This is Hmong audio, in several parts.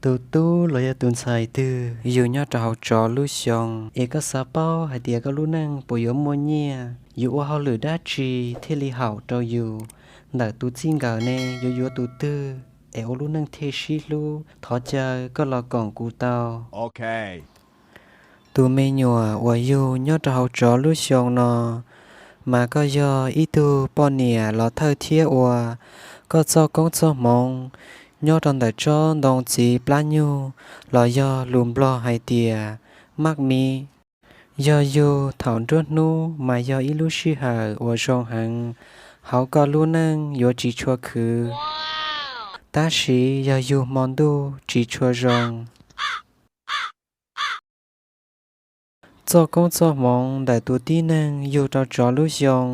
Tus tub los yog tus ntxhais twg yug nyob rau hauv tsov lub xyoo, es koj xav paub hais tias koj lub neej puas yuav muaj nyiaj, yuav ua hauj lwm dab tsi thiaj li haum rau yus? Ntawm tus txij nkawm ne yuav yuav tus twg es ua lub neej thiaj sib hlub? Thov caw koj los koom kuv tau. Tus me nyuam uas yug nyob rau hauv tsov lub xyoo no, mas koj yog ib tug poj niam los thawj thiab ua, koj txoj koob txoj hmoov nyob rau ntawm tsob ntoo txiv plab nyuj los yog lus Nplog hais tias maj mi. Yog yug thaum nruab hnub mas yog ib lub sij hawm uas zoo heev hauv koj lub neej, yuav tsis tshua khwv. Tab sis yog yug hmo ntuj tsis tshua zoo. Txoj koob txoj hmoov ntawm tus tib neeg yug rau tsov lub xyoo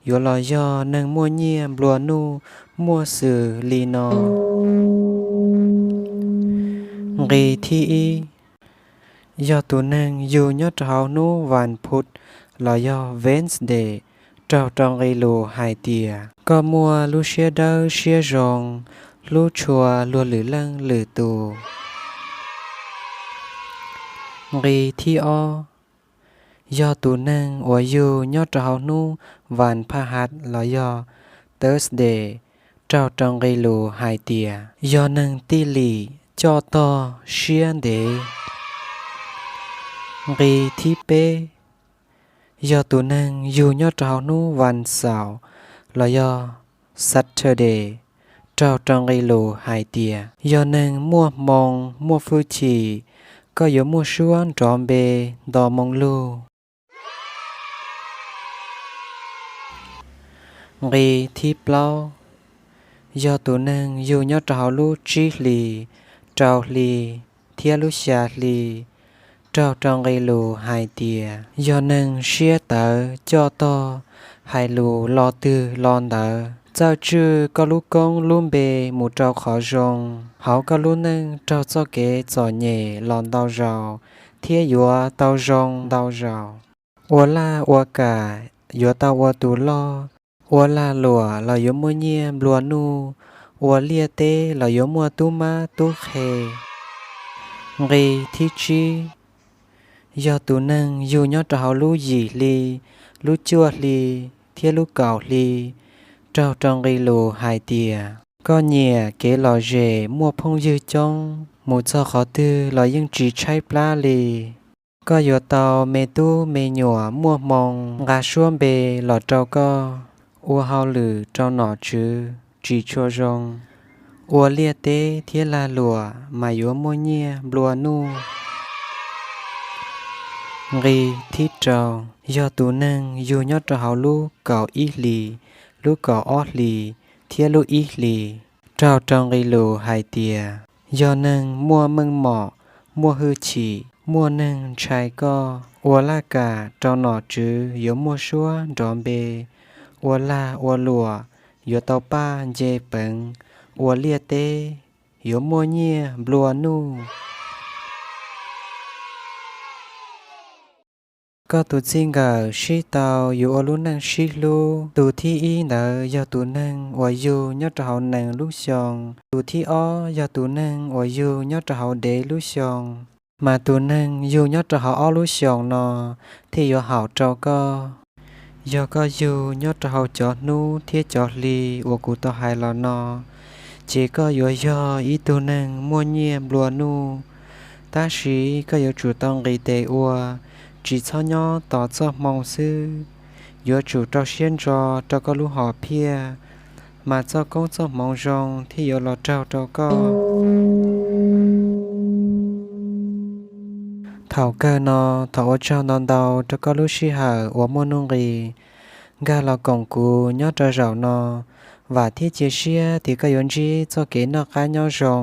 yuav los yog neeg muaj nyiaj nplua nuj muaj xws li no. Nqi thib ib, yog tus neeg yug nyob rau hauv hnub Vas Phus los yog Wednesday, raug rau nqi lus hais tias koj muaj lub siab dawb siab zoo, hlub tshua luag lwm leej lwm tus. Nqi thib ob, yog tus neeg uas yug nyob rau hauv hnub Vas Phas Has los yog Thursday, raug rau nqi lus hais tias yog neeg tij lim, coj tog, siab ntev. Nqi thib peb, yog tus neeg yug nyob rau hauv hnub Vas Xaum los yog Saturday, raug rau nqi lus hais tias yog neeg muaj hmoo muaj hwj chim, koj yuav muaj suab nrov npe nto moo lug. Nqi thib plaub, yog tus neeg yug nyob rau hauv lub tsib hlis, rau hli thiab lub xya hli, raug rau nqi lus hais tias yog neeg siab tawv coj tog, hais lus lo twg lo ntawd, txawj tswj koj lub koob lub npe mus rau qhov zoo hauv koj lub neej, raug txoj kev txom nyem los ntau zaus thiab yuav tau zoo ntau zaus. Ua laj ua kam yuav tau ua tus loj, ua lag luam los yuav muaj nyiaj nplua nuj, ua liaj teb los yuav muaj tub mab tub qhe. Nqi thib tsib, yog tus neeg yug nyob rau hauv lub yim hli, lub cuaj hli thiab lub kaum hli, raug rau nqi lus hais tias koj nyiam kev lom zem, muaj phooj ywg coob, mus txog qhov twg los yeej tsis tshaib plab li. Koj yuav tau me tub me nyuam muaj hmoo nqa suab npe los rau koj, ua hauj lwm rau nom tswv tsis tshua zoo, ua liaj teb thiab lag luam mas yuav muaj nyiaj nplua nuj. Nqi thib rau, yog tus neeg yug nyob rau hauv lub kaum ib hlis, lub kaum ob hlis thiab lub ib hlis, raug rau nqi lus hais tias yog neeg muaj meej mom, muaj hwj chim, muaj neeg ntshai koj, ua laj kam rau nom tswv yuav muaj suab nrov npe, ua lag ua luam yuav tau paj nce peev, ua liaj teb yuav muaj nyiaj nplua nuj. Koj tus txij nkawm sib tau yuav ua lub neej sib hlub. Tus thib ib ntawd yog tus neeg uas yug nyob rau hauv nees lub xyoo, tus thib ob yog tus neeg uas yug nyob rau hauv dev lub xyoo. Mas tus neeg yug nyob rau hauv ob lub xyoos no thiaj yuav haum rau koj. Yog koj yug nyob rau hauv cov hnub thiab cov hli uas kuv tau hais los no, ces koj yuav yog ib tug neeg muaj nyiaj nplua nuj. Tab sis koj yuav tsum tau nqis tes ua, tsis txhob nyob tos txoj hmoo xwb. Yuav tsum rau siab ntso rau koj lub hom phiaj, mas txoj koob txoj hmoov zoo thiaj yuav los raug rau koj. Thaum kawg no, thov ua tsaug ntau ntau rau koj lub sij hawm uas muaj nuj nqis nkag los koom kuv nyob rau zaum no. Vam thiab cia siab tias koj yuav ntsib txoj kev noj qab nyob zoo.